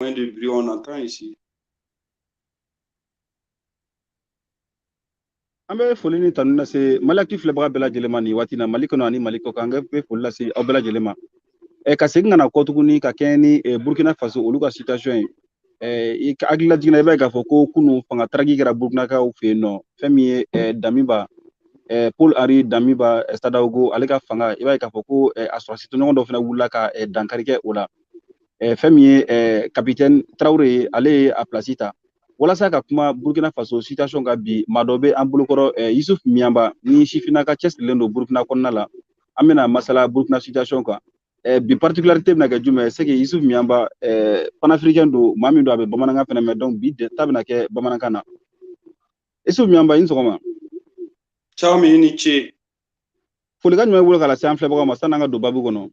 Moins de bruit, on entend ici. An bɛ foli ni tanu lase Mali Actu filɛbaga bɛɛ lajɛlen ma nin waati in na, Mali kɔnɔ ani Mali kɔ kan. An bɛ foli lase aw bɛɛ lajɛlen ma. Ka segin ka na kɔ tuguni ka kɛɲɛ ni Burkina Faso olu ka situation ye. I hakili lajiginna, i b'a ye k'a fɔ ko kunun fanga taraki kɛra Burkinakaw fɛ yen nɔ. Fɛn min ye Damiba, Paul Henri Damiba Sadaogo, ale ka fanga, i b'a ye k'a fɔ ko a sɔrɔsi tɔɲɔgɔn dɔ fana wulila ka dankari kɛ o la. Fɛn min ye capitaine Traoré ye, ale ye a place ta. Walasa ka kuma Burkina Faso situation kan bi, maa dɔ bɛ an bolokɔrɔ, Yusuf Miyamba, ni sifinnaka cɛsirilen don Burkina kɔnɔna la. An bɛna masala Burkina situation kan bi. Particularité bɛna kɛ jumɛn ye? C'est que Yusuf Miyamba panafricain don, maa min don, a bɛ bamanankan fɛnɛ mɛn. Donc bi ta bɛna kɛ bamanankan na. Yusuf Miyamba, i ni sɔgɔma. Camu, i ni ce. Folikan jumɛn b'i bolo ka lase an filɛbagaw ma sanni an ka don baabu kɔnɔ?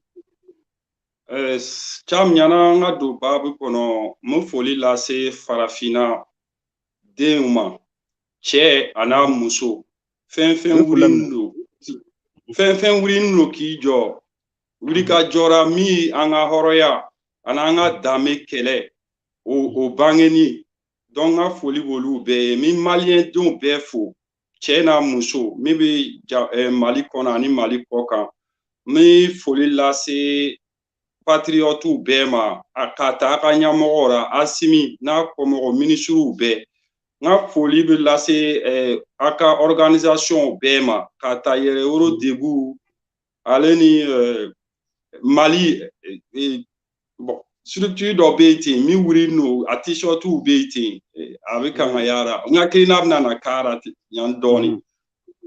Camu, ɲana an ka don baabu kɔnɔ, n bɛ foli lase farafinna denw ma, cɛ a n'a muso, fɛn fɛn wulilen don, fɛn fɛn wulilen don k'i jɔ wuli ka jɔra min ye an ka hɔrɔnya ani an ka danbe kɛlɛ o bangeni. Donc n ka foli b'olu bɛɛ ye. N bɛ maliyɛn denw bɛɛ fo, cɛ n'a muso, min bɛ Mali kɔnɔ ani Mali kɔ kan. N bɛ foli lase patriotes bɛɛ ma, a ka ta a ka ɲɛmɔgɔw la, Asimi n'a kɔmɔgɔ minisiriw bɛɛ. N ka foli bɛ lase a ka organisation bɛɛ ma, ka ta Yɛrɛwolo Debout ale ni Mali, bon, structure dɔ bɛ yen ten min wulilen don, a t-shirtiw bɛ yen ten, a bɛ kan ka yaala. N hakilina bɛna na k'a la yan dɔɔnin.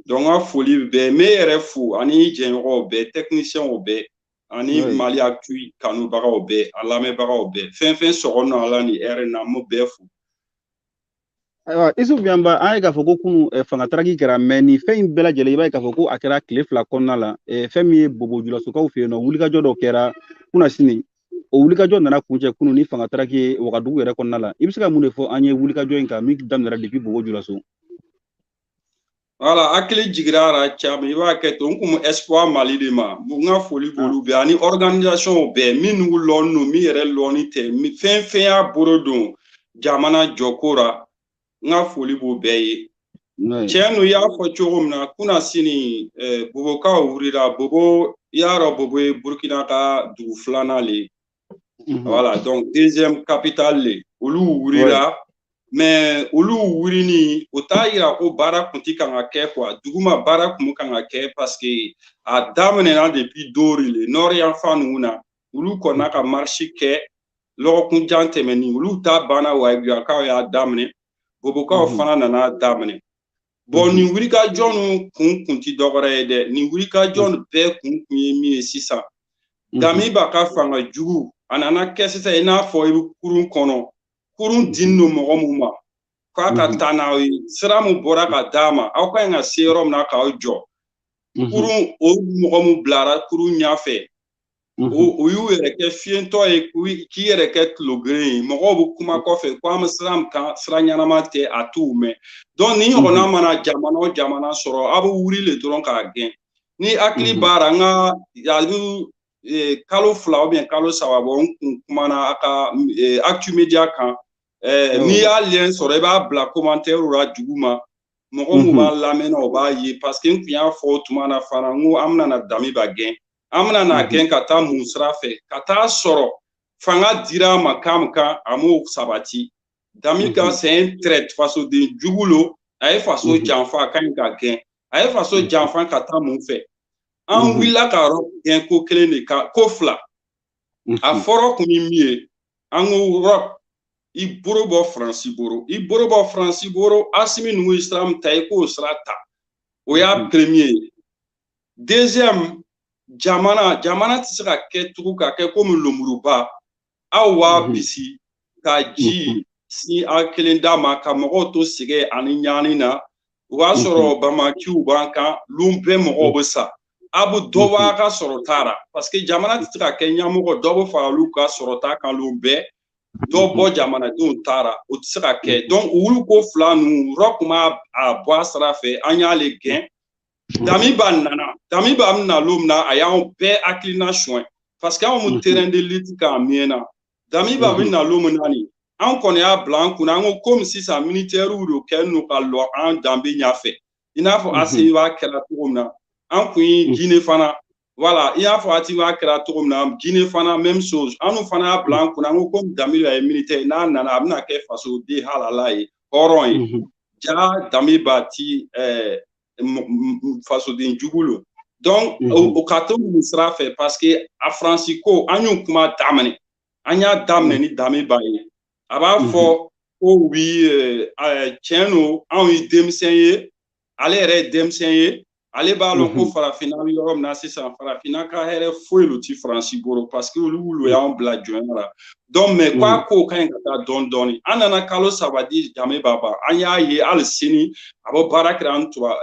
Donc n ka foli bɛɛ, n bɛ yɛrɛ fo ani jɛɲɔgɔnw bɛɛ, techniciens bɛɛ ani Mali Actu kanubagaw bɛɛ, a lamɛnbagaw bɛɛ, fɛn fɛn sɔgɔ nɔ ala ni hɛrɛ na, n b'o bɛɛ fo. Ayiwa, Isuf Miyamba, an ye k'a fɔ ko kunun fanga taraki kɛra, mais nin fɛn in bɛɛ lajɛlen, i b'a ye k'a fɔ ko a kɛra tile 2 kɔnɔna la. Fɛn min ye Bobo Julasokaw fɛ yen nɔ, wulikajɔ dɔ kɛra kunasini. O wulikajɔ nana kuncɛ kunun ni fanga taraki ye Wagadugu yɛrɛ kɔnɔna la. I bɛ se ka mun de fɔ an ye wulikajɔ in kan min daminɛra depuis Bobo Julaso? Voilà, hakili jiginra a la caman. I b'a kɛ to, n kun Espoir Mali de ma. N ka foli b'olu bɛɛ ani organisation bɛɛ minnu lɔnnen don, min yɛrɛ lɔnni tɛ, fɛn fɛn y'a bolo don jamana jɔko la, n ka foli b'o bɛɛ ye. Tiɲɛ don, i y'a fɔ cogo min na, kunasini Bobokaw wulila. Bobo, i y'a dɔn, Bobo ye Burukina ka dugu filanan le ye. Voilà, donc deuxième capitale le. Olu wulila, mais olu wulini o t'a yira ko baara kun ti kan ka kɛ quoi. Duguma baara kun kan ka kɛ, parce que a daminɛna depuis Dori le, nord yanfan ninnu na. Olu kɔnna ka marche kɛ lɔgɔkun jan tɛmɛnin, olu ta banna. Wayibiyakaw y'a daminɛ, Bobokaw fana nana daminɛ. Bon, nin wulikajɔ ninnu kun ti dɔwɛrɛ ye dɛ. Nin wulikajɔ nin bɛɛ kun ye min ye sisan, Damiba ka fanga jugu, a nana kɛ sisan i n'a fɔ i bɛ kurun kɔnɔ, kurun dinin don mɔgɔ mun ma k'a ka taa n'aw ye. Sira mun bɔra ka d'a ma, aw ka ɲi ka se yɔrɔ min na k'aw jɔ, kurun o mɔgɔ mun bilara kurun ɲɛfɛ, o y'u yɛrɛ kɛ fiyentɔ ye, k'i yɛrɛ kɛ tulogeren ye. Mɔgɔw bɛ kuma kɔfɛ ko an bɛ sira min kan, sira ɲɛnama tɛ, a t'u mɛn. Donc nin ɲɔgɔnna mana jamana o jamana sɔrɔ, aw bɛ wuli le dɔrɔn k'a gɛn. Ni hakili b'a la, n ka a bɛ kalo 2 ou bien kalo 3 bɔ, n kun kumana a ka Actu Media kan. N'i y'a lien sɔrɔ, i b'a bila commentaire la duguma, mɔgɔ mun b'a lamɛn na, o b'a ye, parce que n kun y'a fɔ o tuma na fana, n ko an bɛna na Damiba gɛn. An bɛna na gɛn ka taa mun sira fɛ? Ka taa sɔrɔ fanga dira a ma kan min kan, a m'o sabati. Damiba, c'est un traître, fasoden jugu lo, a ye faso janfa, a ka ɲi ka gɛn. A ye faso janfa ka taa mun fɛ? An wulila ka yɔrɔ gɛn ko kelen de kan, ko fila. A fɔlɔ kun ye min ye, an ko Roch, i bolo bɔ Faransi bolo, i bolo bɔ Faransi bolo. Asimi ninnu ye sira min ta, i k'o sira ta. O y'a premier ye. Deuxième, jamana tɛ se ka kɛ tugun ka kɛ komi lomuruba, aw b'a bisi ka ji si aw kelen d'a ma, ka mɔgɔw to sɛgɛn ani ɲani na. O b'a sɔrɔ bamaciw b'an kan, lon bɛɛ mɔgɔw bɛ sa. A bɛ dɔ bɔ a ka sɔrɔta la, parce que jamana tɛ se ka kɛ ɲɛmɔgɔ dɔ bɛ fara olu ka sɔrɔta kan lon bɛɛ, dɔ bɔ jamanadenw taara, o tɛ se ka kɛ. Donc olu ko fila ninnu, Roch kun b'a a bɔ a sira fɛ, an y'ale gɛn. Damiba nana, Damiba bɛna lon min na, a y'anw bɛɛ hakilina suɲɛ, parce que anw bɛ terrain de lutte kan a mɛnna. Damiba bɛ na lon min na nin, an kɔni y'a bila an kunna, an ko komi sisan militaires de kɛlen don ka lɔ an danbe ɲɛfɛ, i n'a fɔ Assimi b'a kɛra cogo min na, an kun ye Guinée fana, voilà, i n'a fɔ Assimi b'a kɛra cogo min na, Guinée fana même chose. An fana y'a bila an kunna, an ko komi Damiba ye militaire, n'a nana a bɛna kɛ fasoden halala ye, hɔrɔn ye. Ja Damiba ti fasoden jugu lo. Donc o ka to nin sira fɛ, parce que a Faransi ko an y'o kuma daminɛ, an y'a daminɛ ni Damiba ye. A b'a fɔ ko oui, tiɲɛ don, anw ye denmisɛn ye, ale yɛrɛ ye denmisɛn ye, ale b'a lɔn ko farafinna bɛ yɔrɔ min na sisan, farafinna ka hɛrɛ foyi lo ti Faransi bolo, parce que olu lo y'anw bila jɔnya la. Donc mais k'a ko ka ɲi ka taa dɔɔni dɔɔni. An nana kalo 3 di Damiba ma, an y'a ye hali sini a bɛ baara kɛra an tuba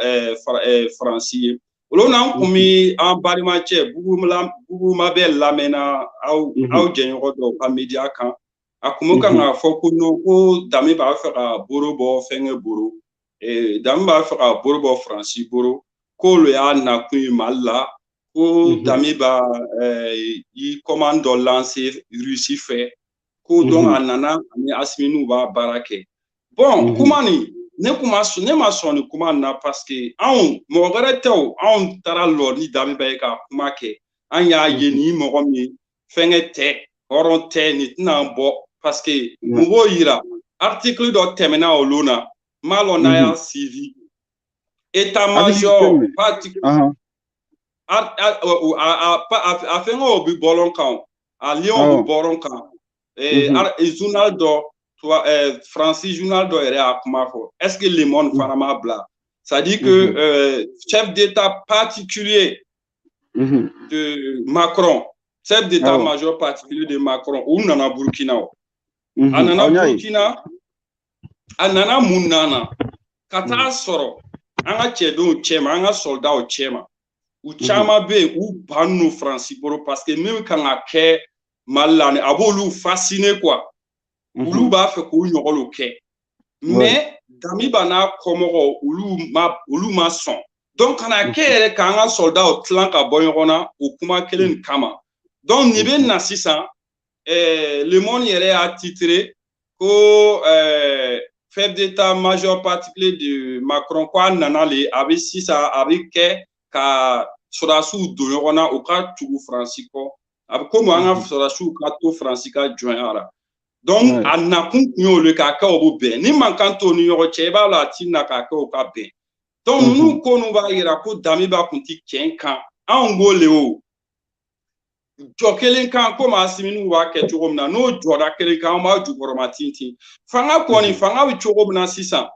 Faransi ye. Olu n'an kun bɛ an balimacɛ Buguma bɛ lamɛnna aw jɛɲɔgɔn dɔw ka media kan, a kun bɛ kan k'a fɔ ko non, ko Damiba b'a fɛ ka boro bɔ fɛnkɛ boro, Damiba b'a fɛ ka boro bɔ Faransi boro, k'olu y'a nakun ye Mali la, ko Damiba yi commande dɔ lancer Russie fɛ, ko donc a nana ani Assimi n'u b'a baara kɛ. Bon, kuma nin, ne kuma ne ma sɔn nin kuma nin na, parce que anw mɔgɔ wɛrɛ tɛ o, anw taara lɔ ni Damiba ye ka kuma kɛ, an y'a ye nin mɔgɔ min fɛnkɛ tɛ, hɔrɔn tɛ, nin tɛna an bɔ, parce que mun b'o yira, article dɔ tɛmɛna olu na, n m'a lɔn n'a y'a suivi, état-major a fɛngɛw bɛ bɔlɔn kan, a lienw bɛ bɔlɔn kan, journal dɔ, Francis journal dɔ yɛrɛ y'a kuma fɔ, est-ce que Le Monde fana m'a bila, c'est-à-dire que chef d'état particulier de Macron, chef d'état-major particulier de Macron, u nana Burkina o. A nana Burkina, a nana mun nana ka taa sɔrɔ an ka cɛdenw cɛma, an ka soldats cɛma, u caman bɛ yen, u ban n'u Faransi bolo, parce que min kan ka kɛ Mali la, a b'olu fasciné quoi, olu b'a fɛ k'u ɲɔgɔn kɛ. Mais Damiba n'a kɔmɔgɔw, olu ma sɔn. Donc ka na kɛ yɛrɛ k'an ka soldats tilan ka bɔ ɲɔgɔn na o kuma kelen nin kama. Donc nin bɛ na sisan, Le Monde yɛrɛ y'a titré ko chef d'état-major particulier de Macron, ko a nana le, a bɛ sisan a bɛ kɛ ka sɔrɔdasiw don ɲɔgɔn na, u ka tugu Faransi kɔ, a bɛ komi an ka sɔrɔdasiw ka to Faransi ka jɔnya la. Donc a nakun kun y'olu ye k'a kɛ o bɛ bɛn, ni mankan t'o ni ɲɔgɔn cɛ, i b'a lɔn a ti na k'a kɛ o ka bɛn. Donc ninnu ko ninnu b'a yira ko Damiba kun ti tiɲɛ kan, anw ko le o jɔ kelen kan, komi Assimi b'a kɛ cogo min na, n'o jɔra kelen kan, an b'a jukɔrɔma tintin. Fanga kɔni, fanga bɛ cogo min na sisan,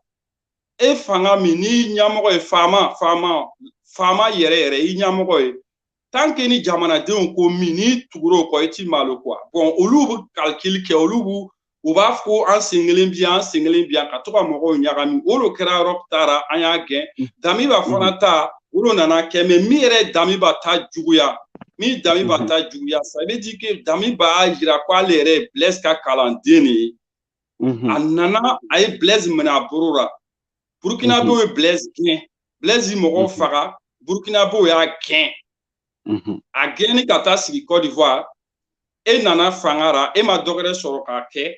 e fanga min n'i ɲɛmɔgɔ ye faama, faama faama yɛrɛ yɛrɛ, i ɲɛmɔgɔ ye, tant que ni jamanadenw ko min, n'i tugura o kɔ, i ti malo quoi. Bon, olu bɛ calcul kɛ, olu b'u u b'a fɔ ko an sen kelen bi yan, an sen kelen bi yan, ka to ka mɔgɔw ɲagami. O de kɛra yɔrɔ taara, an y'a gɛn. Damiba fana ta, o de nana kɛ, mais min yɛrɛ ye Damiba ta juguya, min Damiba ta juguya, ça veut dire que Damiba y'a yira ko ale yɛrɛ ye Blaise ka kalanden de ye. A nana, a ye Blaise minɛ a bolo la. Burkinabéw ye Blaise gɛn, Blaise mɔgɔw faga, Burkinabéw y'a gɛn, a gɛnni ka taa sigi Côte d'Ivoire. E nana fanga la, e ma dɔ wɛrɛ sɔrɔ k'a kɛ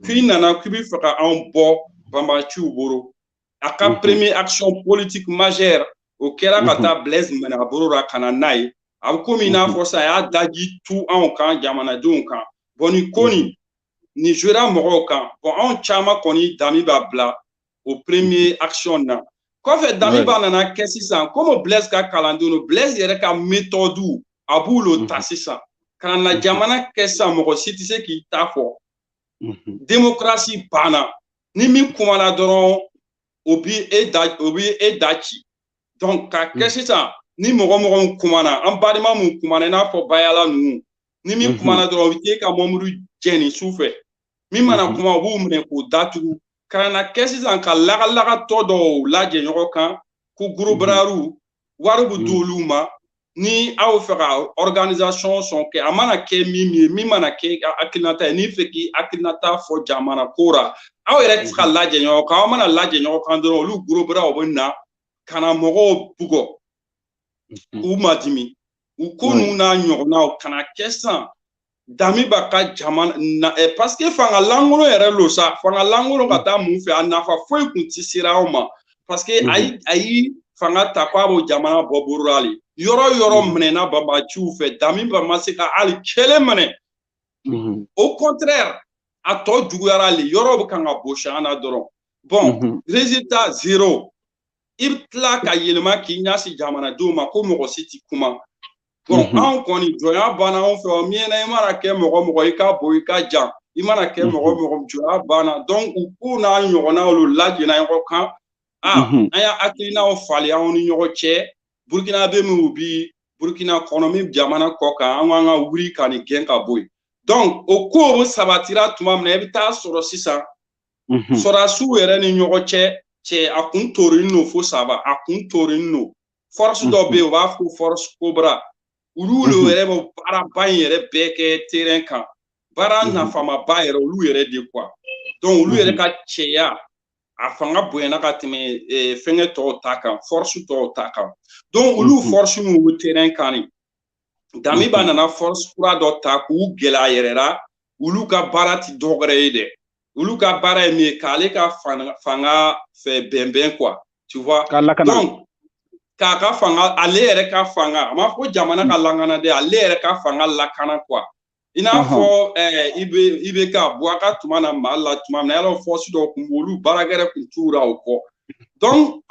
k'i nana k'i bɛ fɛ ka anw bɔ banbaanciw bolo. A ka première action politique majeure, o kɛra ka taa Blaise minɛ a bolo la ka na n'a ye. A bɛ komi i n'a fɔ sisan a y'a daji tu anw kan, jamanadenw kan. Bon, nin ko nin, nin jouera mɔgɔw kan. Bon, anw caman kɔni Damiba bila o premier action na. Kɔfɛ, Damiba nana kɛ sisan komi Blaise ka kalandenw don, Blaise yɛrɛ ka méthode a b'u lo ta sisan ka na jamana kɛ sisan, mɔgɔ si tɛ se k'i ta fɔ. Démocratie banna, ni min kumana dɔrɔn, o bi e da, o bi e da ci. Donc ka kɛ sisan, ni mɔgɔ mɔgɔ kumana, an balima mun kumana, i n'a fɔ Bayala ninnu, ni min kumana dɔrɔn, o bɛ t'e ka mɔbili jɛni su fɛ. Min mana kuma, u b'u minɛ k'u datugu. Ka na kɛ sisan ka lagalagatɔ dɔw lajɛ ɲɔgɔn kan ko gros brasw, wari bɛ di olu ma. Ni aw fɛ ka organisation sɔn kɛ, a mana kɛ min ye, min mana kɛ hakilinata ye, n'i fɛ k'i hakilinata fɔ jamana ko ra, aw yɛrɛ tɛ se ka lajɛ ɲɔgɔn kan. Aw mana lajɛ ɲɔgɔn kan dɔrɔn, olu gros brasw bɛ na ka na mɔgɔw bugɔ k'u madimi. U ko ninnu n'a ɲɔgɔnnaw kana kɛ sisan. Damiba ka jamana na, parce que fanga lankolon yɛrɛ lo sa, fanga lankolon ka taa mun fɛ, a nafa foyi kun ti sera aw ma, parce que ayi fanga ta ko a b'o jamana bɔ bolo la le. Yɔrɔ minɛna banbaanciw fɛ, Damiba ma se ka hali kelen minɛ. Au contraire, a tɔ juguyara le, yɔrɔ bɛ kan ka bosi an na dɔrɔn. Bon, résultat zéro. I bɛ tila ka yɛlɛma k'i ɲɛsin jamanadenw ma ko mɔgɔ si ti kuma. Bon, anw kɔni jɔnya banna anw fɛ, o miɲɛna i mana kɛ mɔgɔ mɔgɔ i ka bon i ka jan, i mana kɛ mɔgɔ mɔgɔ jɔnya banna. Donc u k'u n'a ɲɔgɔnnaw olu lajɛna ɲɔgɔn kan. An y'a hakilinaw falen anw ni ɲɔgɔn cɛ. Burkina bɛ minnu bi Burkina kɔnɔ, min jamana kɔ kan, an k'an ka wuli ka nin gɛn ka bɔ yen. Donc o ko sabatira tuma min na, i bɛ taa sɔrɔ sisan sɔrɔdasiw yɛrɛ ni ɲɔgɔn cɛ a kun torin no fo saba, a kun torin no. Force dɔ bɛ yen, u b'a fɔ force Cobra. Olu de yɛrɛ bɛ baaraba in yɛrɛ bɛɛ kɛ terrain kan, baara nafamaba yɛrɛ olu yɛrɛ de quoi. Donc olu yɛrɛ ka cɛya a fanga bonyana ka tɛmɛ fɛnkɛ tɔw ta kan, force tɔw ta kan. Donc olu force minnu bɛ terrain kan nin, Damiba nana force kura dɔ ta k'u gɛlɛya yɛrɛ la. Olu ka baara ti dɔwɛrɛ ye dɛ, olu ka baara ye min ye k'ale ka fanga fɛ bɛnbɛn quoi, tu vois. Donc k'a ka fanga, ale yɛrɛ ka fanga, a ma fɔ jamana ka lakana dɛ, ale yɛrɛ ka fanga lakana quoi. I n'a fɔ i bɛ ka bɔ a ka tuma na Mali la tuma min na, yala force dɔw kun b'olu baarakɛrɛ kun t'u la o kɔ. Donc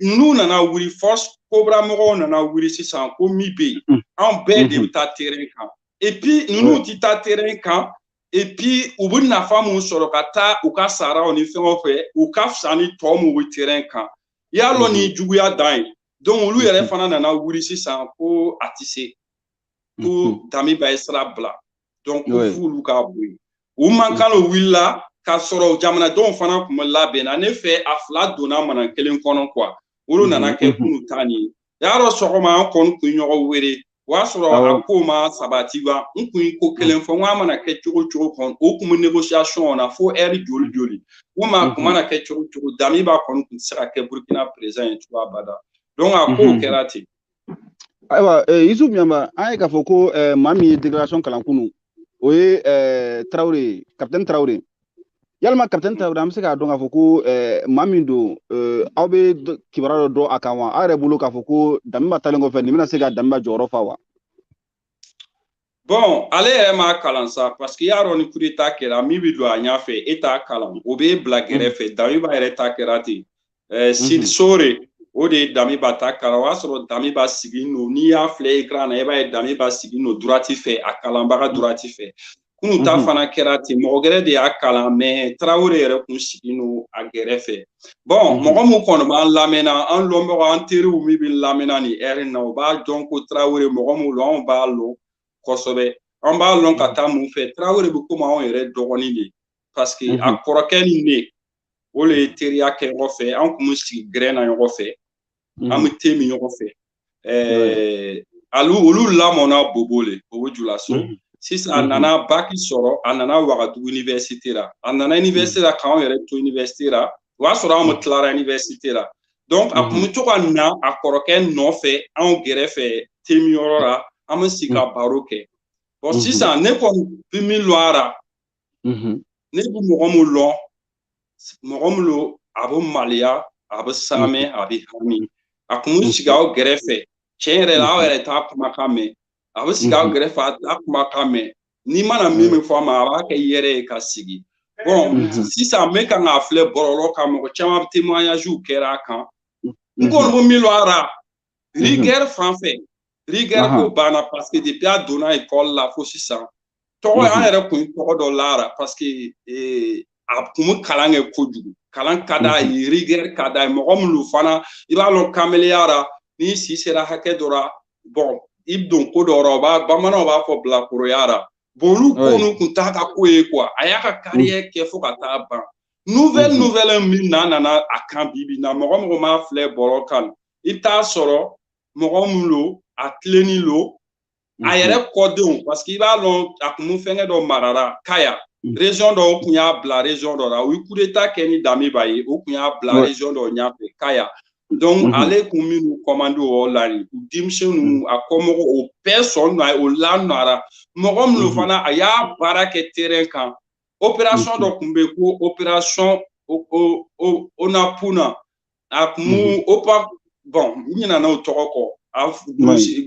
n'u nana wuli, force Cobra mɔgɔw nana wuli sisan ko min bɛ yen, anw bɛɛ de bɛ taa terrain kan. Et puis ninnu ti taa terrain kan, et puis u bɛ nafa mun sɔrɔ ka taa u ka saraw ni fɛnw fɛ, u ka fisa ni tɔ mun bɛ terrain kan. I y'a lɔn ni juguya dan ye. Donc olu yɛrɛ fana nana wuli sisan ko a ti se, ko Damiba ye sira bila, donc ko f'olu ka bɔ yen. U man kan o wulila k'a sɔrɔ jamanadenw fana tun bɛ labɛn na. Ne fɛ a fila donna mana kelen kɔnɔ quoi. Olu nana kɛ kunu ta nin ye. Y'a dɔn sɔgɔma an kɔni kun ɲɔgɔn wele, o y'a sɔrɔ a ko ma sabati wa. N kun ye ko kelen fɔ, n ko a mana kɛ cogo cogo kɔni, o kun bɛ négociation na fo heure joli joli. N ko a kun mana kɛ cogo cogo, Damiba kɔni kun tɛ se ka kɛ Burkina président ye cogo abada. Donc a kow kɛra ten. Ayiwa, Yusuf Ɲanba, an ye k'a fɔ ko maa min ye déclaration kalan kunun, o ye Tarawele ye, capitaine Tarawele. Yalima capitaine Tarawele, an bɛ se k'a dɔn k'a fɔ ko maa min don, aw bɛ kibaruya dɔ dɔn a kan wa? Aw yɛrɛ bolo k'a fɔ ko Damiba talen kɔfɛ, nin bɛna se ka Damiba jɔyɔrɔ fa wa? Bon, ale yɛrɛ m'a kalan sa, parce que i y'a dɔn ni coup d'état kɛra, min bɛ don a ɲɛfɛ e t'a kalan, o b'e bila gɛrɛfɛ. Damiba yɛrɛ ta kɛra ten. Sidi Sore, o de ye Damiba ta kalan. O y'a sɔrɔ Damiba sigi no, n'i y'a filɛ écran na, i b'a ye Damiba sigi no droite fɛ, a kalanbaga droite fɛ. Kunu ta fana kɛra ten, mɔgɔ gɛrɛ de y'a kalan, mais Tarawele yɛrɛ kun sigi no a gɛrɛfɛ. Bon, mɔgɔ mun kɔni b'an lamɛnna, an lɔnbagaw, an teriw min bɛ lamɛnna nin heure in na, o b'a dɔn ko Tarawele mɔgɔ mun don, anw b'a lɔn kosɛbɛ. An b'a lɔn ka taa mun fɛ, Tarawele bɛ komi anw yɛrɛ dɔgɔnin de, parce que a kɔrɔkɛ ni ne, o de ye teriya kɛ ɲɔgɔn fɛ. An kun bɛ sigi gɛrɛn na ɲɔgɔn fɛ, an bɛ te min ɲɔgɔn fɛ. Olu lamɔna Bobo le, Bobo Julaso. Sisan a nana bac sɔrɔ, a nana Wagadugu université la. A nana université la k'anw yɛrɛ to université la, o y'a sɔrɔ anw tilara université la. Donc a kun bɛ to ka na a kɔrɔkɛ nɔfɛ anw gɛrɛfɛ te min yɔrɔ la, an bɛ sigi ka baro kɛ. Bon, sisan ne kɔni bɛ min lɔn a la, ne bɛ mɔgɔ mun lɔn, mɔgɔ min lo a bɛ maloya, a bɛ saamɛ, a bɛ hami. A kun bɛ sigi aw gɛrɛfɛ, tiɲɛ yɛrɛ la, aw yɛrɛ t'a kumakan mɛn. A bɛ sigi aw gɛrɛfɛ, a t'a kumakan mɛn. N'i mana min fɔ a ma, a b'a kɛ yɛrɛ ye ka sigi. Bon, sisan n bɛ kan k'a filɛ bɔlɔlɔ kan, mɔgɔ caman témoignage kɛra a kan. N kɔni bɛ min lɔn a la, rigueur fan fɛ, rigueur ko banna, parce que depuis a donna école la fo sisan, tɔgɔ an yɛrɛ kun ye tɔgɔ dɔ la a la, parce que a kun bɛ kalan kɛ kojugu, kalan ka d'a ye, rigueur ka d'a ye. Mɔgɔ minnu fana i b'a lɔn kamelenya la, n'i si sera hakɛ dɔ la, bon, i bɛ don ko dɔ la, bamananw b'a fɔ bilakoroya la. Bon, olu ko ninnu kun t'a ka ko ye quoi. A y'a ka carrière kɛ fo ka taa ban. Nouvelle min na nana a kan bi bi na, mɔgɔ mɔgɔ m'a filɛ bɔlɔ kan, i bɛ taa sɔrɔ mɔgɔ min lo, a tilenni lo, a yɛrɛ kɔdenw, parce que i b'a lɔn a kun bɛ fɛnkɛ dɔ marara Kaya région dɔw kun y'a bila région dɔ la, u ye coup d'état kɛ ni Damiba ye, o kun y'a bila région dɔ ɲɛfɛ Kaya. Donc ale kun minnu commande o la nin u denmisɛnninw a kɔmɔgɔ o bɛɛ sɔn nɔ o la nɔra mɔgɔ minnu fana a y'a baara kɛ terrain kan. Opération dɔ kun bɛ yen ko opération Onapuna, a kun mu opa, bon, n ɲinɛna o tɔgɔ kɔ, a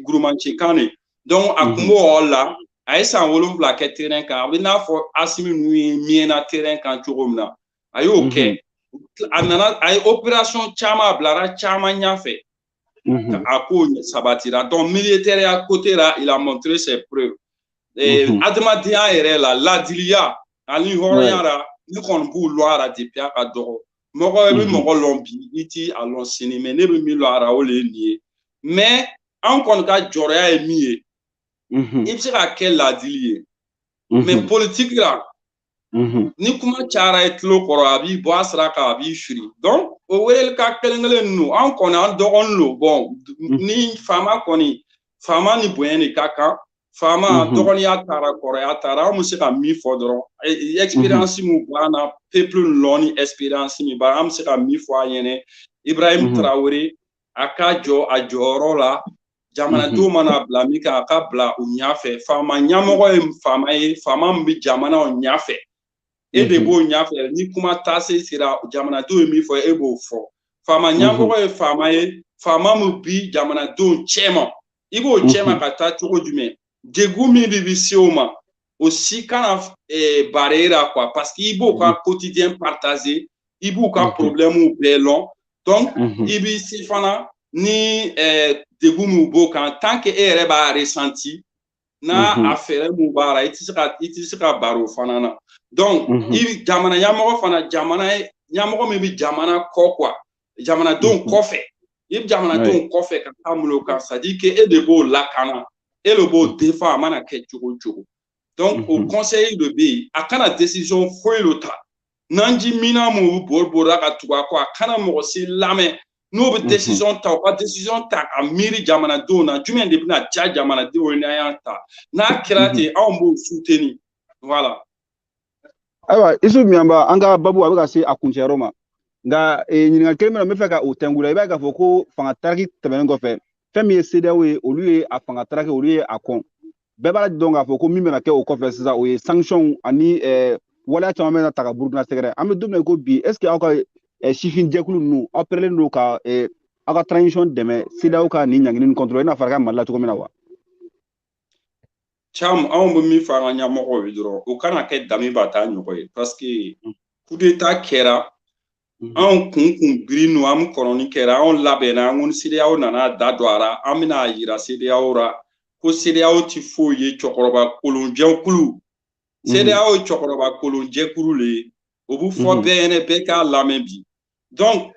gurumanci kan de. Donc a kun b'o yɔrɔ la, a ye san 7 kɛ terrain kan. A bɛ n'a fɔ Asimi ninnu ye miɲɛna terrain kan cogo min na, a y'o kɛ. A nana, a ye opération caman, a bilara caman ɲɛfɛ, a ko sabatira. Donc militaire ya côté la, il a montré ses preuves. Adamadenya yɛrɛ la, ladiliya ani hɔrɔnya la, ne kɔni b'u lɔn a la depuis a ka dɔgɔ. Mɔgɔ i bɛ mɔgɔ lɔn bi, i ti a lɔn sini, mais ne bɛ min lɔn a la, o de ye nin ye. Mais an kɔni ka jɔrɔya ye min ye, i bɛ se ka kɛ ladili ye, mais politique la, ni kuma cayara i tulo kɔrɔ, a b'i bɔ a sira kan, a b'i firi. Donc o weleli ka kelen kelen ninnu, an kɔni an dɔgɔnin don. Bon, ni faama kɔni, faama ni bonya de ka kan. Faama dɔgɔninya taara, kɔrɔya taara, an bɛ se ka min fɔ dɔrɔn, expérience mun b'an na, peuple lɔn ni expérience min b'an, an bɛ se ka min fɔ a ɲɛnɛ, Ibrahim Traoré, a ka jɔ a jɔyɔrɔ la. Jamanadenw mana bila min kan, a ka bila u ɲɛfɛ. Faama ɲɛmɔgɔ ye faama ye, faama min bɛ jamanaw ɲɛfɛ, e de b'o ɲɛfɛ. Ni kuma taase sera, jamanadenw ye min fɔ, e b'o fɔ. Faama ɲɛmɔgɔ ye faama ye, faama min bi jamanadenw cɛma, i b'o cɛma ka taa cogo jumɛn? Degun min bɛ se o ma, o si kana barrer la quoi, parce que i b'o ka quotidien partager, i b'u ka problème bɛɛ lɔn. Donc i b'i si fana ni degun min b'o kan, tant que e yɛrɛ b'a ressenti n'a a fɛɛrɛ mun b'a la, i tɛ se ka baro fana na. Donc i jamana ɲɛmɔgɔ fana, jamana ɲɛmɔgɔ min bɛ jamana kɔ quoi, jamanadenw kɔfɛ, i bɛ jamanadenw kɔfɛ ka taa mun kan, c'est à dire que e de b'o lakana, e de b'o défend, a mana kɛ cogo o cogo. Donc o conseil de bɛ yen, a kana décision foyi de ta n'an ji mina mun bori borila ka tugu a kɔ, a kana mɔgɔ si lamɛn. N'o bɛ décision ta, u ka décision ta ka miiri jamanadenw na, jumɛn de bɛna diya jamanadenw ye n'an y'a ta? N'a kɛra ten, anw b'o soutenir, voilà. Ayiwa, Isu Miyanba, an ka babu a bɛ ka se a kuncɛyɔrɔ ma, nka ɲininkali kelen bɛ na, n bɛ fɛ ka o tɛnku la. I b'a ye k'a fɔ ko fanga taraki tɛmɛnen kɔfɛ, fɛn min ye CEDEAO ye, olu ye a fanga taraki, olu ye a kɔn. Bɛɛ b'a dɔn k'a fɔ ko min bɛna kɛ o kɔfɛ sisan, o ye sanction ani waleya caman bɛna ta ka Burukina sɛgɛrɛ. An bɛ don min na i ko bi, est ce que aw ka sifin jɛkulu ninnu, aw pɛrɛlen don ka aw ka transition dɛmɛ CEDEAO ka nin ɲangini nin contrôler, i n'a fɔ a ka Mali la cogo min na wa? Cam, anw bɛ min fɔ an ka ɲɛmɔgɔw ye dɔrɔn, o kana kɛ Damiba ta ɲɔgɔn ye, parce que coup d'état kɛra, anw kun biri nu, an kɔnɔni kɛra, anw labɛnna, an ko ni CEDEAO nana da don a la, an bɛna yira CEDEAO la ko CEDEAO ti foyi ye, cɛkɔrɔba kolonjɛkulu. CEDEAO ye cɛkɔrɔba kolonjɛkulu le ye, o bɛ fɔ bɛɛ ɲɛnɛ, bɛɛ k'a lamɛn bi. Donc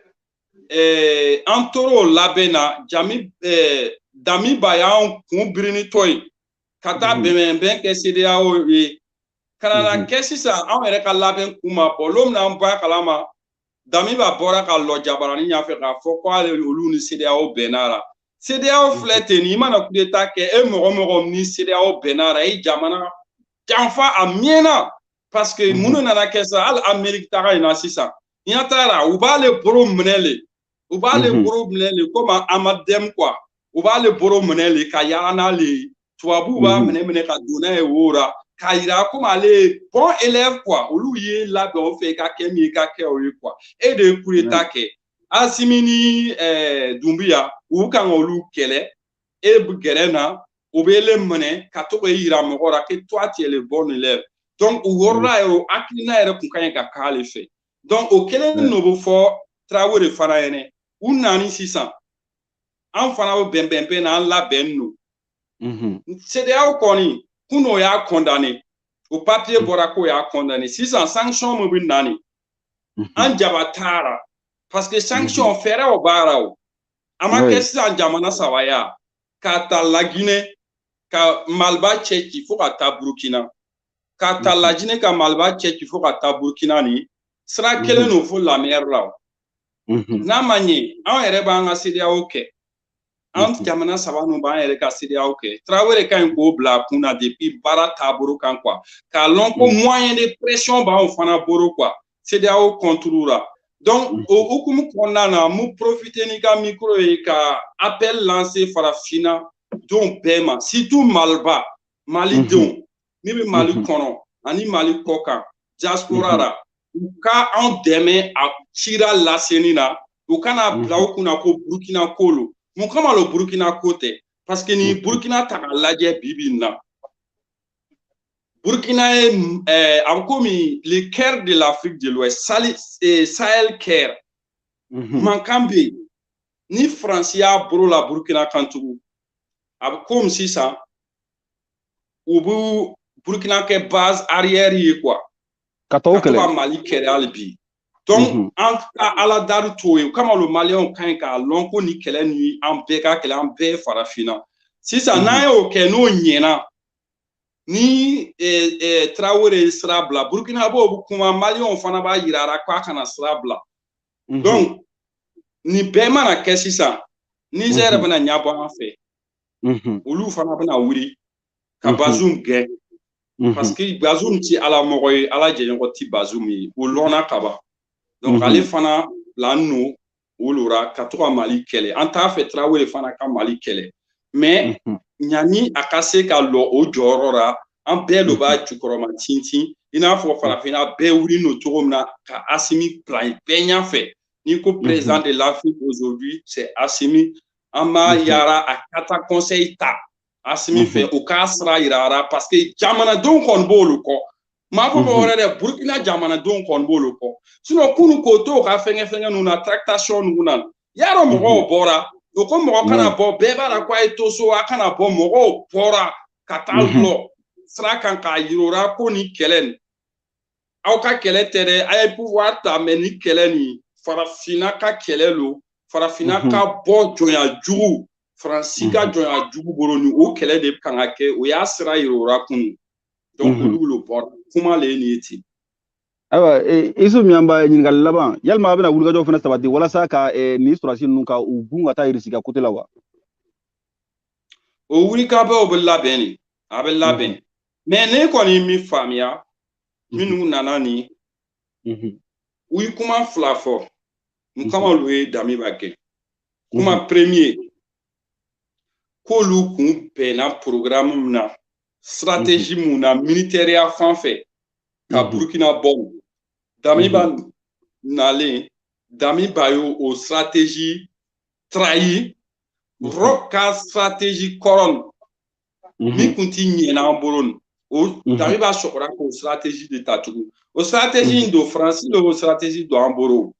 an tor'o labɛn na, jami Damiba y'an kun birinitɔ ye ka taa bɛnbɛnbɛn kɛ CEDEAO ye, ka na kɛ sisan anw yɛrɛ ka labɛn kun ma bɔ. Don min na an bɔ a kalama, Damiba bɔra ka lɔ jabaranin ɲɛfɛ k'a fɔ ko ale olu ni CEDEAO bɛnna la. CEDEAO filɛ ten, nin i mana coup d'état kɛ, e mɔgɔ mɔgɔ ni CEDEAO bɛnna la, i jamana janfa a mɛnna. Parce que minnu nana kɛ sisan, hali Amérique taga in na sisan, ɲɛ t'a la, u b'ale bolo minɛ le, u b'ale bolo minɛ le komi Amadem quoi, u b'ale bolo minɛ le ka yaala n'ale ye. Tubabuw b'a minɛ minɛ ka don n'a ye wo la k'a yira komi ale ye bon élève quoi. Olu ye labɛn o fɛ, i ka kɛ min ye, i ka kɛ o ye quoi. E de ye coup d'état kɛ. Asimi ni Dunbiya, u kan k'olu kɛlɛ, e bɛ gɛrɛ na, u bɛ ele minɛ ka to k'e yira mɔgɔ la que toi, tu es le bon élève. Donc o yɔrɔ la yɛrɛ, o hakilina yɛrɛ kun ka ɲi ka k'ale fɛ. Donc o kelen n'o bɛ fɔ Traoré fana ɲɛnɛ. U nani sisan, an fana bɛ bɛn bɛn bɛn na, an labɛn don. CEDEAO kɔni kun o y'a condamné, o papier bɔra k'o y'a condamné. Sisan sanction min bɛ na nin, an jaba taara, parce que sanction fɛɛrɛw b'a la, o a ma kɛ sisan jamana saba ya, k'a ta Laginɛ ka Maliba cɛ ci fo ka taa Burukina, k'a ta Lajinɛ ka Maliba cɛ ci fo ka taa Burukina, ni sira kelen don fo la mer la. N'a ma ɲɛ, anw yɛrɛ b'an ka CEDEAO kɛ, an jamana saba ninnu b'an yɛrɛ ka CEDEAO kɛ. Traoré ka ɲi k'o bila a kun na depuis baara taabolo kan quoi, k'a lɔn ko moyen de pression b'anw fana bolo quoi, CEDEAO contre la. Donc o hukumu kɔnɔna na, n profiter n'i ka micro ye ka appel lancer farafinna denw bɛɛ ma, surtout Maliba, Malidenw min bɛ Mali kɔnɔ ani Mali kɔ kan, diaspora la, u ka anw dɛmɛ a cira laseni na. U kana bila u kunna ko Burukina ko lo. Mun kama lo Burukina ko tɛ? Parce que ni Burukina ta k'a lajɛ bi bi in na, Burkina ye a bɛ komi le cœur de l'Afrique de l'Ouest, Sahel cœur. Mankan bɛ yen ni Faransi y'a bolo la Burukina kan tugun, a bɛ komi sisan u b'u Burukina kɛ base arrière ye quoi. Ka tɔw ka to kɛlɛ. Ka Mali kɛlɛ hali bi. Donc an ka ala dari t'o ye. O kama lo Maliyɛnw ka ɲi k'a lɔn ko nin kɛlɛ ni an bɛɛ ka kɛlɛ, an bɛɛ ye farafinna. Sisan n'an y'o kɛ, n'o ɲɛna, ni Tarawele ye sira bila, Burukinabew bɛ kuma, Maliyɛnw fana b'a yira a la k'a kana sira bila. Donc nin bɛɛ mana kɛ sisan, Niger bɛna ɲɛbɔ an fɛ, olu fana bɛna wuli ka Bazoum gɛn, parce que Bazoum ti ala mɔgɔ ye, ala jɛɲɔgɔn ti Bazoum ye, o lɔnna kaban. Donc ale fana la n'o olu ra ka to ka Mali kɛlɛ. An t'a fɛ Tarawele fana ka Mali kɛlɛ, mais ɲani a ka se ka lɔ o jɔyɔrɔ la, an bɛɛ lo b'a jukɔrɔma tintin, i n'a fɔ farafinna bɛɛ wuli n'o cogo min na ka Asimi bila bɛɛ ɲɛfɛ. N'i ko président de l'Afrique aujourd'hui, c'est Asimi. An b'a yara a ka taa conseil ta Asimi fɛ, o k'a sira yira a la, parce que jamanadenw kɔni b'olu kɔ. Maa fɔ mɔgɔ wɛrɛ dɛ, Burukina jamanadenw kɔni b'olu kɔ. Sinon kunu k'o to o ka fɛngɛ fɛngɛ ninnu na, tractation ninnu na, yarɔ mɔgɔw bɔra, o ko mɔgɔ kana bɔ, bɛɛ b'a la ko a ye to so, a kana bɔ. Mɔgɔw bɔra ka taa lɔ sira kan k'a yira o la ko nin kɛlɛ nin, aw ka kɛlɛ tɛ dɛ, a ye pouvoir ta, mais nin kɛlɛ nin, farafinna ka kɛlɛ lo, farafinna ka bɔ jɔnya jugu, Faransi ka jɔnya jugu bolo. Ni o kɛlɛ de kan ka kɛ, o y'a sira yira o la kunu. Donc olu lo bɔra kuma le ye nin ye ten. Ayiwa, Isu Miyanba, ɲininkali laban: yalima a bɛna wulikajɔ fana sabati walasa ka nin sɔrɔdasi ninnu ka u gun ka taa Irisi ka côté la wa? O wulikabɛw bɛ labɛn de, a bɛ labɛn, mais ne kɔni ye min faamuya, minnu nana nin, u ye kuma fila fɔ. Mun kama olu ye Damiba gɛn? Kuma premier, k'olu kun bɛnna programme min na, stratégie mun na, militaire ya fan fɛ ka Burukina bɔ, Damiba nalen, Damiba y'o o stratégie trahi. Roch ka stratégie kɔrɔ min kun ti ɲɛna an bolo nin, o Damiba sɔgɔra k'o stratégie de ta tugun. O stratégie in don, Faransi de o stratégie don an bolo.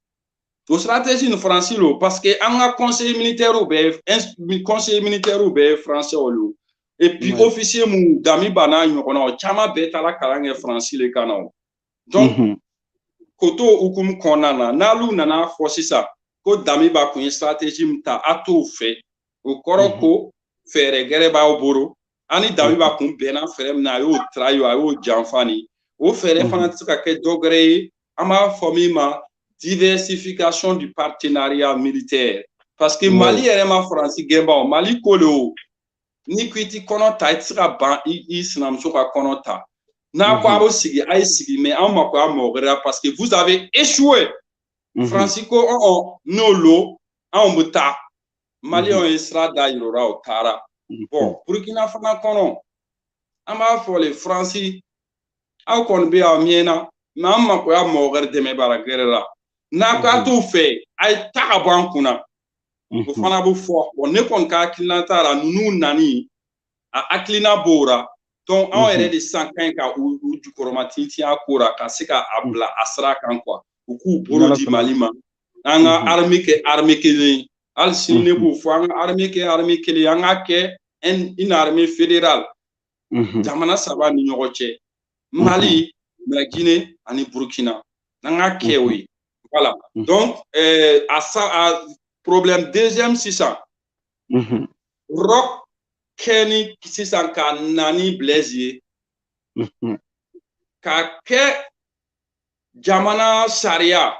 O stratégie nin, Faransi lo, parce que an ka conseiller militaire bɛɛ, conseiller militaire bɛɛ ye français lo. Et puis officier mun Damiba n'a ɲɔgɔnnaw caman bɛɛ taara kalan kɛ Faransi le ka na o. Donc k'o to hukumu kɔnɔna na, n'olu nana fɔ sisan ko Damiba kun ye stratégie min ta, a t'o fɛ, o kɔrɔ ko fɛɛrɛ gɛrɛ b'aw bolo. Ani Damiba kun bɛnna fɛɛrɛ min na, a y'o trahi, a y'o janfa. Ni o fɛɛrɛ fana tɛ se ka kɛ dɔ wɛrɛ ye, an b'a fɔ min ma diversification du partenariat militaire, parce que Mali yɛrɛ ma Faransi gɛnba o Mali ko le. O n'i ko i ti kɔnɔ ta, i tɛ se ka ban i sinamuso ka kɔnɔ ta. N'a ko a bɛ sigi, a ye sigi, mais an mako a mɔgɔ wɛrɛ la, parce que vous avez échoué. Faransi ko ɔn n'o lo, anw bɛ taa. Maliyɛnw ye sira da yira o la, o taara. Bon, Burukina fana kɔnɔ, an b'a fɔ le Faransi, aw kɔni bɛ yan miyɛnna, mais an mako y'a mɔgɔ wɛrɛ dɛmɛ baara gɛrɛ la. N'a ko a t'o fɛ, a ye ta ka bɔ an kunna, o fana bɛ fɔ. Bon, ne kɔni ka hakilina t'a la, ninnu nani a hakilina b'o la. Donc anw yɛrɛ de sisan ka ɲi ka u jukɔrɔma tintin a ko la, ka se ka a bila a sira kan quoi. U k'u bolo di Mali ma, an ka armée kɛ armée kelen ye. Hali sini ne b'o fɔ, an ka armée kɛ armée kelen ye, an ka kɛ une armée fédérale, jamana saba ni ɲɔgɔn cɛ, Mali, la Guinée ani Burkina, an ka kɛ o ye. Voilà. Donc a sa a problème deuxième sisan, Roch kɛ ni sisan ka na ni Blaise ye ka kɛ jamana sariya,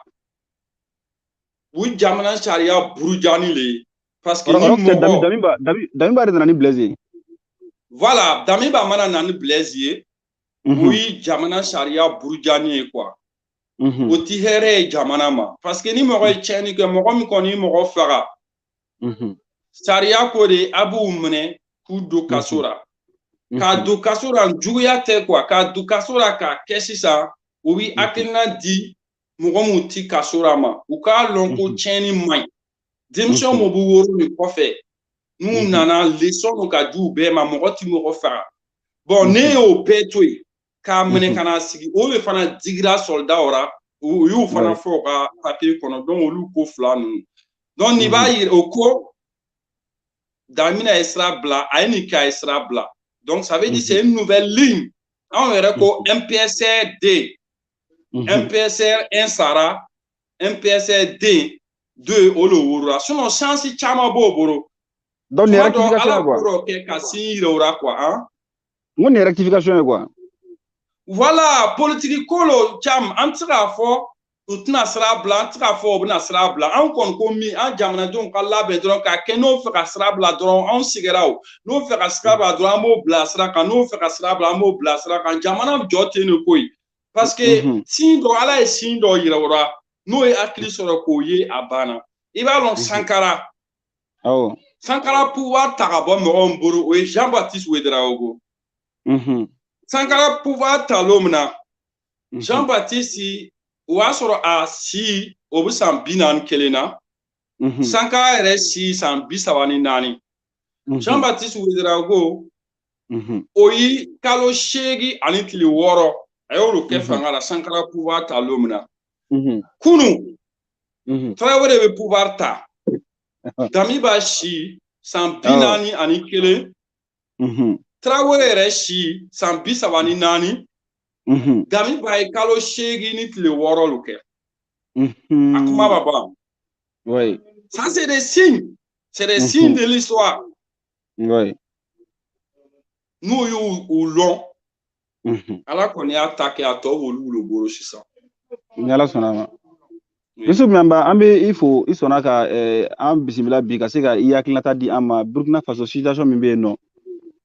u jamana sariya burujani le ye, parce que ni mɔgɔ Damiba de nana ni Blaise ye. Voilà, Damiba mana na ni Blaise ye, o ye jamana sariya burujani ye quoi. O ti hɛrɛ ye jamana ma, parce que ni mɔgɔ ye tiɲɛni kɛ, mɔgɔ min kɔni ye mɔgɔ faga, sariya ko de a b'u minɛ k'u don kaso la. K'a don kaso la, juguya tɛ quoi, k'a don kaso la k'a kɛ sisan, u bɛ hakilina di mɔgɔ mun ti kaso la ma, u k'a lɔn ko tiɲɛni man ɲi. Denmisɛnw mun bɛ woro nin kɔfɛ, n'u nana leçon ka di u bɛɛ ma, mɔgɔ ti mɔgɔ faga. Bon, ne y'o bɛɛ to yen k'a minɛ ka na sigi, o de fana digira soldat ra, u y'u fana fɔ u ka papier kɔnɔ. Donc olu ko fila ninnu, donc nin b'a yira o ko Damiba ye sira bila, a ye nin kɛ, a ye sira bila. Donc ça veut dire c'est une nouvelle ligne. Anw yɛrɛ ko MPSR D, MPSR 1 sara, MPSR D 2 o le worola. Sinon chance caman b'o bolo. Donc nin rectification ye quoi? Ala ko dɔ kɛ ka sin yira o la quoi, hein. N ko nin rectification ye quoi? Voilà, politique ko lo cam, an tɛ se k'a fɔ u tɛna sira bila, an tɛ se k'a fɔ u bɛna sira bila. An kɔni ko min, an jamanadenw ka labɛn dɔrɔn k'a kɛ, n'o fɛ ka sira bila dɔrɔn, anw sigira o. N'o fɛ ka sira bila dɔrɔn, an b'o bila sira kan. N'o fɛ ka sira bila, an b'o bila sira kan. Jamana jɔ ten de koyi. Parce que sin dɔ, Ala ye sin dɔ yira o la, n'o ye hakili sɔrɔ k'o ye, a banna. I b'a lɔn Sankara. Awɔ. Sankara pouvoir ta ka bɔ mɔgɔw min bolo, o ye Jean Baptiste Ouédraogo. Sankara pouvoir ta lon min na, Jean Baptiste, o y'a sɔrɔ a si o bɛ san 41 na. Sankara yɛrɛ si san 34. Jean Baptiste Ouédraogo, o ye kalo 8 ani tile 6, a y'olu kɛ fanga la Sankara pouvoir ta lon min na. Kunu, Traoré bɛ pouvoir ta. Damiba si san 41. Traoré yɛrɛ si san 34. Damiba ye kalo 8 ni tile 6 lo kɛ. A kuma b'a ban. Oui. Ça, c'est des signes. C'est des signes de l'histoire. Oui. N'u y'u lɔn, Ala kɔni y'a ta kɛ, a tɔ b'olu de bolo sisan. Ni Ala sɔnna a ma. Yusuf Ɲanba, an bɛ i fo, i sɔnna ka an bisimila bi ka se ka i hakilinata di an ma Burkina Faso situation min bɛ yen nɔ.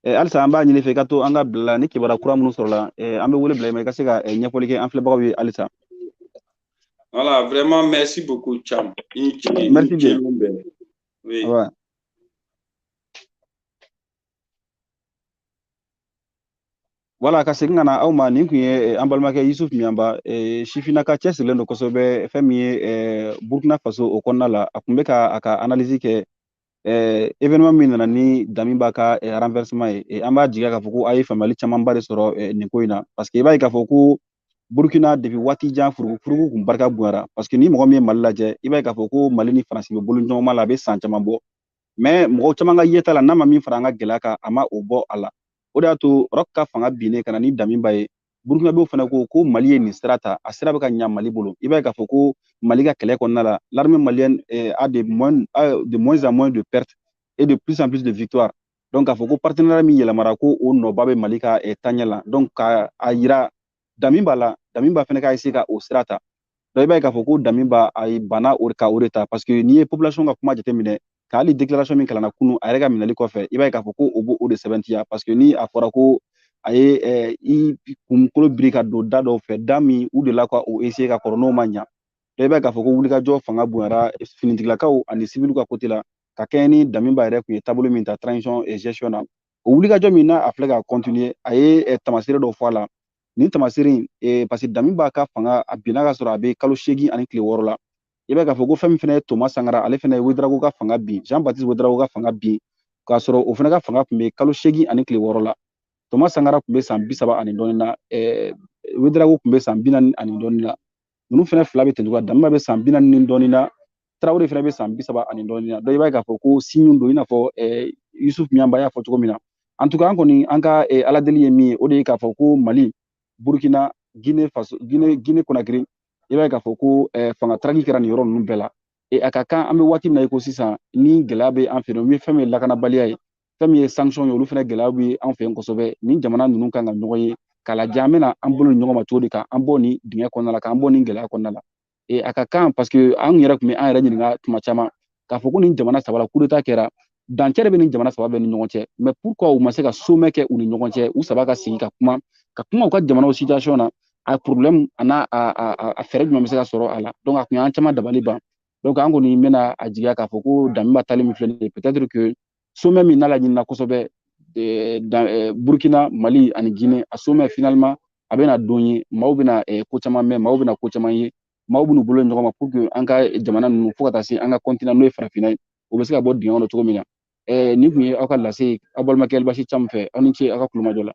Halisa an b'a ɲini fɛ i ka to an ka bila ni kibaruya kura minnu sɔrɔla, an bɛ wele bila i ma i ka se ka ɲɛfɔli kɛ an filɛbagaw ye halisa. Voilà, vraiment merci beaucoup Cham. I ni ce, i Merci ni ce bien. bɛɛ. Oui. Ouais. Voilà, ka segin ka na aw ma, nin kun ye an balimakɛ Yusuf Ɲanba, sifinnaka cɛsirilen don kosɛbɛ fɛn min ye Burkina Faso o kɔnɔna la. A kun bɛ ka a ka analyse kɛ événement min nana ni Damiba ka renversement ye. An b'a jigiya k'a fɔ ko a ye faamuyali camanba de sɔrɔ nin ko in na, parce que i b'a ye k'a fɔ ko Burkina depuis waati jan furugu kun barika bonyara, parce que ni mɔgɔ min ye Mali lajɛ, i b'a ye k'a fɔ ko Mali ni Faransi bɛ bolo ɲɔgɔnma la, a bɛ san caman bɔ, mais mɔgɔ caman ka yeta la, n'a ma min fara an ka gɛlɛya kan, a ma o bɔ a la. O de y'a to Roch ka fanga binnen ka na ni Damiba ye, Burkinabéw fana ko ko Mali ye nin sira ta, a sira bɛ ka ɲa Mali bolo. I b'a ye k'a fɔ ko Mali ka kɛlɛ kɔnɔna la, l'armée malienne a de moins en moins de pertes et de plus en plus de victoires. Donc k'a fɔ ko partenariat min yɛlɛmara, ko o nɔba bɛ Mali ka taaɲɛ la. Donc ka a yira Damiba la, Damiba fana ka essayer ka o sira ta. Donc i b'a ye k'a fɔ ko Damiba a ye banna o ka o de ta, parce que n'i ye population ka kuma jateminɛ, ka hali déclaration min kalanna kunun a yɛrɛ ka minɛli kɔfɛ, i b'a ye k'a fɔ ko o b'o de sɛbɛntiya, parce que ni a fɔra ko a ye i kunkolo biri ka don da dɔw fɛ, da min u delila ka o essayer ka kɔrɔ n'o ma ɲa. I b'a ye k'a fɔ ko wulikajɔ fanga bonyara finitigilakaw ani civiliw ka côté la, ka kɛɲɛ ni Damiba yɛrɛ kun ye taabolo min ta transition et gestion na. O wulikajɔ min n'a a filɛ ka continuer, a ye taamasere dɔw fɔ a la. Nin taamasere in, parce que Damiba ka fanga a binna ka sɔrɔ a bɛ kalo 8 ani tile 6 la. I b'a ye k'a fɔ ko fɛn min fana ye Thomas Sankara, ale fana ye Ouédraogo ka fanga bin, Jean Baptiste Ouédraogo ka fanga bin, k'a sɔrɔ o fana ka fanga tun bɛ kalo 8 ani tile 6 la. Thomas Sankara tun bɛ san 30 ani dɔɔnin na, Ouédraogo tun bɛ san 40 ani dɔɔnin na. Ninnu fana fila bɛ ten cogoya, Damiba bɛ san 40 ni dɔɔnin na, Traoré fana bɛ san 30 ani dɔɔnin na. Donc i b'a ye k'a fɔ ko signe don, i n'a fɔ Yusuf Ɲanba y'a fɔ cogo min na. En tout cas, an kɔni an ka Ala deli ye min ye, o de ye k'a fɔ ko Mali, Burkina, Guinée Faso, Guinée Conakry, i b'a ye k'a fɔ ko fanga taraki kɛra nin yɔrɔ ninnu bɛɛ la. A ka kan an bɛ waati min na i ko sisan, ni gɛlɛya bɛ an fɛ yen, ni fɛn min ye lakanabaliya ye, fɛn min ye sanction ye, olu fana gɛlɛya bɛ an fɛ yen kosɛbɛ. Nin jamana ninnu kan ka ɲɔgɔn ye k'a lajɛ an bɛna an bolo ɲɔgɔn ma cogo di k'an bɔ nin dingɛ kɔnɔna la, k'an bɔ nin gɛlɛya kɔnɔna la. A ka kan, parce que an yɛrɛ tun bɛ an yɛrɛ ɲininka tuma caman k'a fɔ ko nin jamana saba la coup d'état kɛra, dancɛ de bɛ nin jamana saba bɛɛ ni ɲɔgɔn cɛ, mais pourquoi u ma se ka sommet kɛ u ni ɲɔgɔn cɛ, u saba ka sigi ka kuma u ka jamanaw situation na, A problème a n'a a fɛɛrɛ jumɛn bɛ se ka sɔrɔ a la? Donc a kun y'an caman dabali ban. Donc an kɔni bɛna a jigiya k'a fɔ ko Damiba tali min filɛ nin ye, peut-être que sommet min n'a laɲinina kosɛbɛ, Burkina, Mali ani Guinée, a sommet finalement a bɛna don ye, maaw bɛna ko caman mɛn, maaw bɛna ko caman ye, maaw bɛn'u bolo ɲɔgɔn ma pour que an ka jamana ninnu, fo ka taa se an ka continent n'o ye farafinna ye, o bɛ se ka bɔ dingɛ kɔnɔ cogo min na. Nin kun ye aw ka lase ye, aw balimakɛ Elbasi Camu fɛ. Aw ni ce aw ka kulomajɔ la.